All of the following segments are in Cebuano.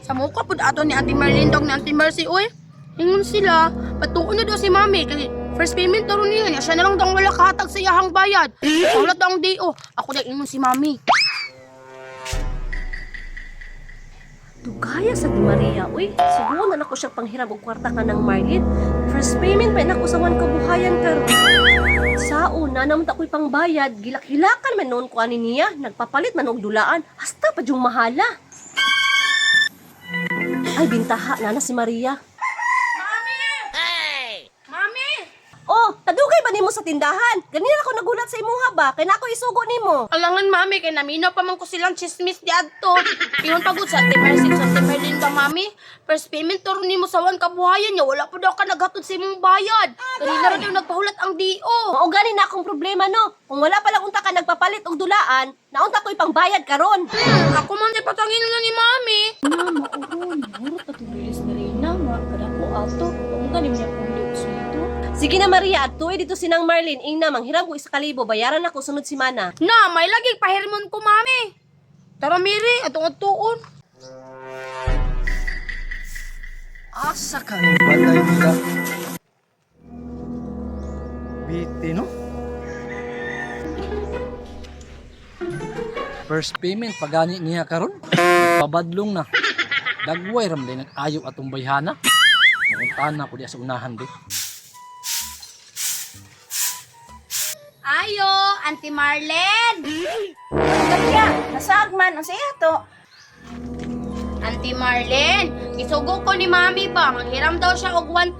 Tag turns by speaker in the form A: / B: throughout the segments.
A: Sa mukha pud ato ni Auntie Marlene dog ni Auntie Mercy, uy. Ingon sila, patuon na daw si Mami kasi first payment daw niya, niya siya na lang daw wala kahatag sa iyahang bayad. Wala daw ang DO. Ako na ingon si Mami.
B: Dugaya sa di Maria, uy. Suguan na nako siya panghiram og kwarta ka ng Marlene. First payment pa nako sa one kabuhayan karon. Sa una naman ako'y pangbayad, gilak-hilakan man noon ko ani niya, nagpapalit man og dulaan, hasta pa yung mahala. Ay, bintaha na na si Maria.
A: Mami!
B: Oh, tadugay ba nimo sa tindahan? Ganina ako nagulat sa imuha ba? Kay na ako isugo nimo.
A: Alangan mami, kay naminaw pa man ko silang chismis di adto. Ingon pagod sa Ate Mercy, sa Ate Merlin ba mami? First payment toro nimo sa one kabuhayan niya, wala pa daw ka naghatod sa imong bayad. Kanina ra daw nagpahulat ang DO.
B: Mao gani na akong problema no. Kung wala pa lang unta ka nagpapalit og dulaan, naunta ko'y pangbayad karon.
A: Ako man di patangin na ni mami.
C: Na, mauron. Murot na tubilis na rin na nga. Kada ko ato. Kung ganim niya kong liot dito.
B: Sige na Maria, adtuoy dito sinang Marlene. Ingna manghiram ko 1,000, bayaran ako sunod semana.
A: Na, may lagi pahirmon ko mami. Tara Miri, atong atuon.
D: Asa ka ng balay nila? Biti, no? First payment, pagani niya karon. Pabadlong na. Dagway ram din nag-ayo atong bayhana. Mukuntahan na ko diya sa unahan di.
A: Ayo, Auntie Marlene.
E: Maria, nasaag man, ang saya to.
A: Auntie Marlene, isugo ko ni Mami ba, manghiram daw siya og 1,000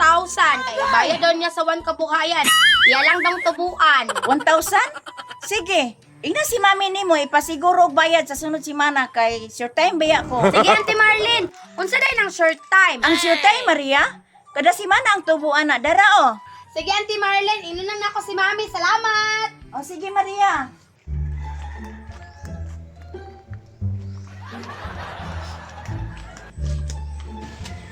A: kay bayad daw niya sa one kabuhayan. Iya lang daw tubuan.
E: 1,000? Sige, ingna si mami nimo ipasiguro og bayad sa sunod semana kay sure time baya ko.
A: Sige, Auntie Marlene, unsa day nang short time?
E: Ang sure time, Maria, kada semana ang tubuan na dara oh.
A: Sige, Auntie Marlene, inunan na ako si Mami. Salamat!
E: O sige, Maria.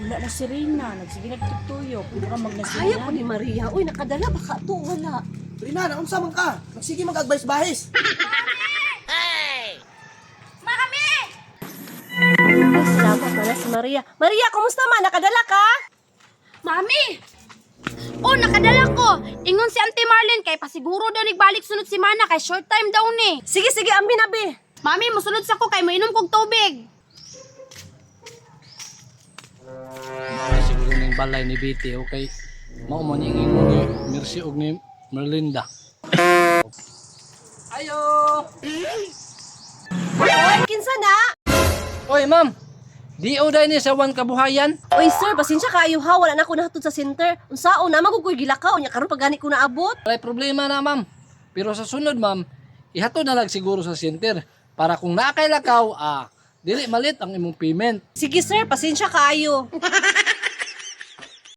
C: Wala na si Reyna. Nagsige nagtutuyok. Mura
B: Kaya po ni Maria, uy nakadala baka to wala.
F: Rina, naunsa man ka? Magsige mag-advise bahis.
A: Mami!
B: Ay, salamat na na si Maria. Maria, kumusta man? Nakadala ka?
A: Mami! Oh, nakadala ko. Ingon si Auntie Marlene kay pasiguro daw nagbalik sunod si Mana kay short time daw ni.
B: Sige, sige, ambi na be.
A: Mami, musunod sa ko kay mainom kog tubig.
D: Mao na siguro ning balay ni Biti, okay? Mao man yung ingon ni Mercy og ni Merlinda. Ayo!
B: Oy, kinsa na?
D: Oy, ma'am. Di o ni sa one kabuhayan.
B: Oy, sir, pasensya kaayo ha, wala na ako nahatod sa center. Unsaon na magugoy gilakaw nya karon pag gani ko naabot.
D: Walay problema na, ma'am. Pero sa sunod, ma'am, ihatod na lang siguro sa center para kung naa kay lakaw, dili malit ang imong payment.
B: Sige, sir, pasensya kaayo.